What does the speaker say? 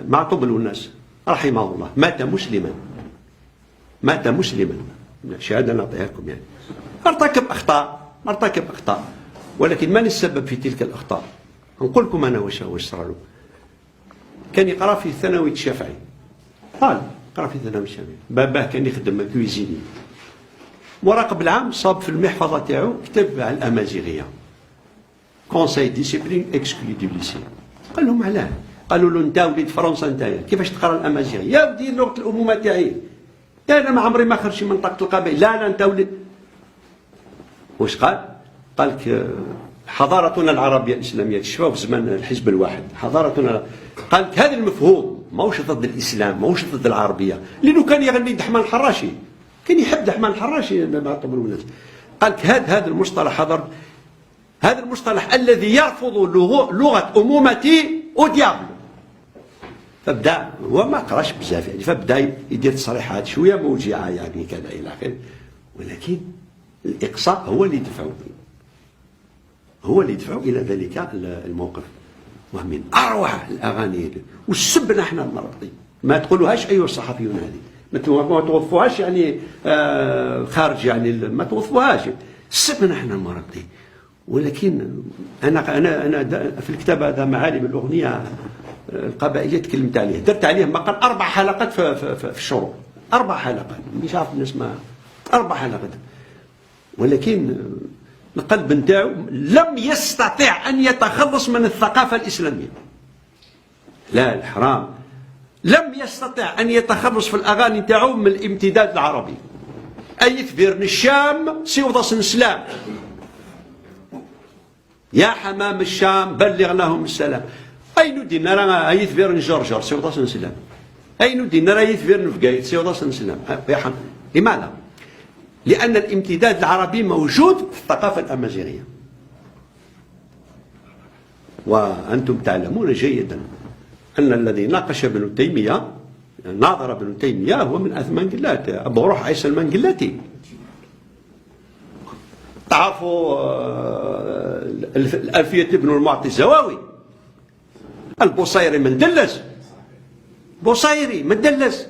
معطوب الوناس رحمه الله مات مسلما، مات مسلما، شهادة نعطيها لكم. يعني ارتكب أخطاء، ارتكب أخطاء، ولكن من السبب في تلك الأخطاء؟ نقول لكم أنا واش صرا له. كان يقرأ في ثانوية الشافعي، طالب قرأ في ثانوية الشافعي، باباه كان يخدم cuisinier. مراقب العام صاب في المحفظة تاعو كتاب على الأمازيغية. conseil discipline، exclu du lycée. قال لهم علاه؟ قالوا له انت وليد فرنسا، انت كيفاش تقرا الامازيغيه؟ يا ودي لغة الامومة تاعي، انا ما عمري ما خرجت من منطقة القبائل. لا لا، انت وليد. واش قال؟ قال لك حضارتنا العربية الاسلاميه، تشفاو في زمان الحزب الواحد، حضارتنا. قال لك هذا المفهوم ماهوش ضد الاسلام، ماهوش ضد العربيه، لانه كان يغني دحمان الحراشي، كان يحب دحمان الحراشي معطوب الوناس. قال لك هذا المصطلح حضر هذا المصطلح الذي يرفض لغة امومتي au diable. فبدا هو ما قراش بزاف يعني، فبدا يدير تصريحات شوية موجعة يعني كذا الى اخره، ولكن الاقصاء هو اللي دفعه الى ذلك الموقف. ومن اروع الاغاني والسبنا احنا المرابطين، ما تقولوهاش ايها الصحفيون، هذه ما توظفوهاش يعني خارج يعني، ما توظفوهاش. سبنا احنا المرابطين، ولكن انا في الكتاب هذا معالم الاغنية القبائليه تكلمت عليه، درت عليه مقال اربع حلقات في الشروق، اربع حلقات، مش عارف الناس ما اربع حلقات. ولكن القلب نتاعو لم يستطع ان يتخلص من الثقافة الاسلاميه، لا الحرام، لم يستطع ان يتخلص في الاغاني نتاعو من الامتداد العربي. اي ثبير الشام سيوضس سلام، يا حمام الشام بلغ لهم السلام. اي ندين راه اي ثبير جرجر سيوضس سلام، اي ندين راه يثبير نفقايت سيوضس سلام يا حمام. لماذا؟ لأن الامتداد العربي موجود في الثقافة الأمازيغية، وأنتم تعلمون جيدا أن الذي ناقش ابن تيمية، ناظر ابن تيمية، هو من آث منقلات، أبو روح عيسى المنقلاتي. تعرفوا الألفية ابن المعطي الزواوي، البصيري من دلس، بصيري من دلس.